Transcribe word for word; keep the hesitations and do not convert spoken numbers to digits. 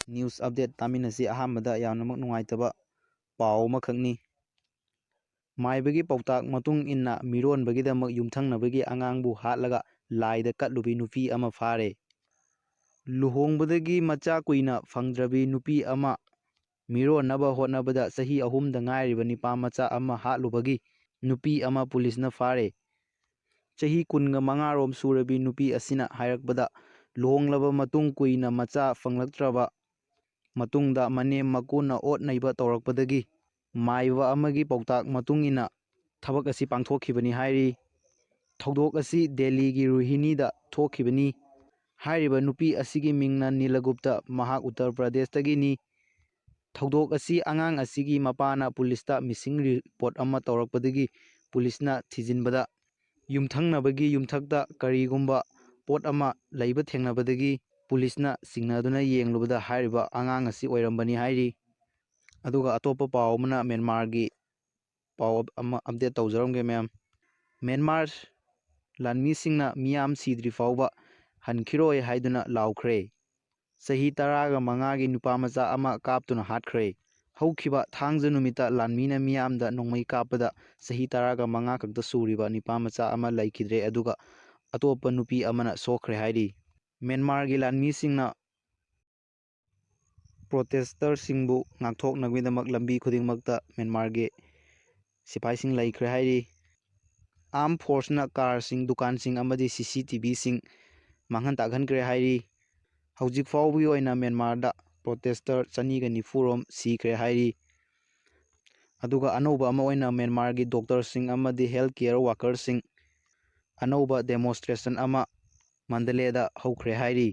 News update ꯇꯥꯃꯤꯟꯅꯁꯤ꯫ ꯑꯍꯥꯟꯕꯗ ꯌꯥꯝꯅꯃꯛ ꯅꯨꯡꯉꯥꯏꯇꯕ ꯄꯥꯎ ꯑꯃꯈꯛꯅꯤ꯫ ꯃꯥꯏꯕꯒꯤ ꯄꯥꯎꯇꯥꯛ ꯃꯇꯨꯡ ꯏꯟꯅ ꯃꯤꯔꯣꯟꯕꯒꯤꯗꯃꯛ ꯌꯨꯝꯊꯪꯅꯕꯒꯤ ꯑꯉꯥꯡꯕꯨ ꯍꯥꯠꯂꯒ ꯂꯥꯏꯗ ꯀꯠꯂꯨꯕꯤ ꯅꯨꯄꯤ ꯑꯃ ꯐꯥꯔꯦ꯫ ꯂꯨꯍꯣꯡꯕꯗꯒꯤ ꯃꯆꯥ ꯀꯨꯏꯅ ꯐꯪꯗ꯭ꯔꯕꯤ ꯅꯨꯄꯤ ꯑꯃ ꯃꯤꯔꯣꯟꯅꯕ ꯍꯣꯠꯅꯕꯗ ꯆꯍꯤ ꯑꯍꯨꯝꯗ ꯉꯥꯏꯔꯤꯕ ꯅꯤꯄꯥ ꯃꯆꯥ ꯑꯃ ꯍꯥꯠꯂꯨꯕꯒꯤ ꯅꯨꯄꯤ ꯑꯃ ꯄꯨꯂꯤꯁꯅ ꯐꯥꯔꯦ꯫ ꯆꯍꯤ ꯀꯨꯟꯒ ꯃꯉꯥꯔꯣꯝ ꯁꯨꯔꯕꯤ ꯅꯨꯄꯤ ꯑꯁꯤꯅ ꯍꯥꯏꯔꯛꯄꯗ, ꯂꯨꯍꯣꯡꯂꯕ ꯃꯇꯨꯡ ꯀꯨꯏꯅ ꯃꯆꯥ ꯐꯪꯂꯛꯇ꯭ꯔꯕ ꯃꯇꯨꯡꯗ ꯃꯅꯦꯝ ꯃꯀꯨꯅ ꯑꯣꯠ ꯅꯩꯕ ꯇꯧꯔꯛꯄꯗꯒꯤ ꯃꯥꯏꯕ ꯑꯃꯒꯤ ꯄꯥꯎꯇꯥꯛ ꯃꯇꯨꯡ ꯏꯟꯅ ꯊꯕꯛ ꯑꯁꯤ ꯄꯥꯡꯊꯣꯛꯈꯤꯕꯅꯤ ꯍꯥꯏꯔꯤ꯫ ꯊꯧꯗꯣꯛ ꯑꯁꯤ ꯗꯦꯜꯂꯤꯒꯤ ꯔꯣꯍꯤꯅꯤꯗ ꯊꯣꯛꯈꯤꯕꯅꯤ꯫ ꯍꯥꯏꯔꯤꯕ ꯅꯨꯄꯤ ꯑꯁꯤꯒꯤ ꯃꯤꯡꯅ ꯅꯤꯂꯒꯨꯞꯇ, ꯃꯍꯥꯛ ꯎꯠꯇꯔ ꯄ꯭ꯔꯗꯦꯁꯇꯒꯤꯅꯤ꯫ ꯊꯧꯗꯣꯛ ꯑꯁꯤ ꯑꯉꯥꯡ ꯑꯁꯤꯒꯤ ꯃꯄꯥꯅ ꯄꯨꯂꯤꯁꯇ ꯃꯤꯁꯤꯡ ꯔꯤꯄꯣꯔꯠ ꯑꯃ ꯇꯧꯔꯛꯄꯗꯒꯤ ꯄꯨꯂꯤꯁꯅ ꯊꯤꯖꯤꯟꯕꯗ ꯌꯨꯝꯊꯪꯅꯕꯒꯤ ꯌꯨꯝꯊꯛꯇ ꯀꯔꯤꯒꯨꯝꯕ ꯄꯣꯠ ꯑꯃ ꯂꯩꯕ ꯊꯦꯡꯅꯕꯗꯒꯤ ꯄꯨꯂꯤꯁꯅ ꯆꯤꯡꯅꯗꯨꯅ ꯌꯦꯡꯂꯨꯕꯗ ꯍꯥꯏꯔꯤꯕ ꯑꯉꯥꯡ ꯑꯁꯤ ꯑꯣꯏꯔꯝꯕꯅꯤ ꯍꯥꯏꯔꯤ꯫ ꯑꯗꯨꯒ ꯑꯇꯣꯞꯄ ꯄꯥꯎ ꯑꯃꯅ ꯃ꯭ꯌꯥꯟꯃꯥꯔꯒꯤ ꯄꯥꯎ ꯑꯃ update ꯇꯧꯖꯔꯝꯒꯦ ꯃꯌꯥꯝ꯫ ꯃ꯭ꯌꯥꯟꯃꯥꯔ ꯂꯥꯟꯃꯤꯁꯤꯡꯅ ꯃꯤꯌꯥꯝ ꯁꯤꯗ꯭ꯔꯤ ꯐꯥꯎꯕ ꯍꯟꯈꯤꯔꯣꯏ ꯍꯥꯏꯗꯨꯅ ꯂꯥꯎꯈ꯭ꯔꯦ꯫ ꯆꯍꯤ ꯇꯔꯥꯒ ꯃꯉꯥꯒꯤ ꯅꯨꯄꯥ ꯃꯆꯥ ꯑꯃ ꯀꯥꯞꯇꯨꯅ ꯍꯥꯠꯈ꯭ꯔꯦ꯫ ꯍꯧꯈꯤꯕ ꯊꯥꯡꯖ ꯅꯨꯃꯤꯠꯇ ꯂꯥꯟꯃꯤꯅ ꯃꯤꯌꯥꯝꯗ ꯅꯣꯡꯃꯩ ꯀꯥꯞꯄꯗ ꯆꯍꯤ ꯇꯔꯥꯒ ꯃꯉꯥ ꯈꯛꯇ ꯁꯨꯔꯤꯕ ꯅꯤꯄꯥ ꯃꯆꯥ ꯑꯃ ꯂꯩꯈꯤꯗ꯭ꯔꯦ, ꯑꯗꯨꯒ ꯑꯇꯣꯞꯄ ꯅꯨꯄꯤ ꯑꯃꯅ ꯁꯣꯛꯈ꯭ꯔꯦ ꯍꯥꯏꯔꯤ꯫ ꯃ꯭ꯌꯥꯟꯃꯥꯔꯒꯤ ꯂꯥꯟꯃꯤꯁꯤꯡꯅ ꯄ꯭ꯔꯣꯇꯦꯁꯇꯔꯁꯤꯡꯕꯨ ꯉꯥꯛꯊꯣꯛꯅꯕꯒꯤꯗꯃꯛ ꯂꯝꯕꯤ ꯈꯨꯗꯤꯡꯃꯛꯇ ꯃ꯭ꯌꯥꯟꯃꯥꯔꯒꯤ ꯁꯤꯐꯥꯏꯁꯤꯡ ꯂꯩꯈ꯭ꯔꯦ ꯍꯥꯏꯔꯤ꯫ ꯑꯥꯔꯝ ꯐꯣꯔꯁꯅ ꯀꯥꯔꯁꯤꯡ, ꯗꯨꯀꯥꯟꯁꯤꯡ ꯑꯃꯗꯤ ꯁꯤ ꯁꯤ ꯇꯤ ꯚꯤꯁꯤꯡ ꯃꯥꯡꯍꯟ ꯇꯥꯛꯍꯟꯈ꯭ꯔꯦ ꯍꯥꯏꯔꯤ꯫ ꯍꯧꯖꯤꯛ ꯐꯥꯎꯕꯒꯤ ꯑꯣꯏꯅ ꯃ꯭ꯌꯥꯟꯃꯥꯔꯗ ꯄ꯭ꯔꯣꯇꯦꯁꯇꯔ ꯆꯅꯤꯒ ꯅꯤꯐꯨ ꯔꯣꯝ ꯁꯤꯈ꯭ꯔꯦ ꯍꯥꯏꯔꯤ꯫ ꯑꯗꯨꯒ ꯑꯅꯧꯕ ꯑꯃ ꯑꯣꯏꯅ ꯃ꯭ꯌꯥꯟꯃꯥꯔꯒꯤ ꯗꯣꯛꯇꯔꯁꯤꯡ ꯑꯃꯗꯤ ꯍꯦꯜꯊ ꯀꯤꯌꯔ ꯋꯥꯀꯔꯁꯤꯡ ꯑꯅꯧꯕ ꯗꯦꯃꯣꯟꯁꯇ꯭ꯔꯦꯁꯟ ꯑꯃ ꯃꯟꯗꯂꯦꯗ ꯍꯧꯈ꯭ꯔꯦ ꯍꯥꯏꯔꯤ꯫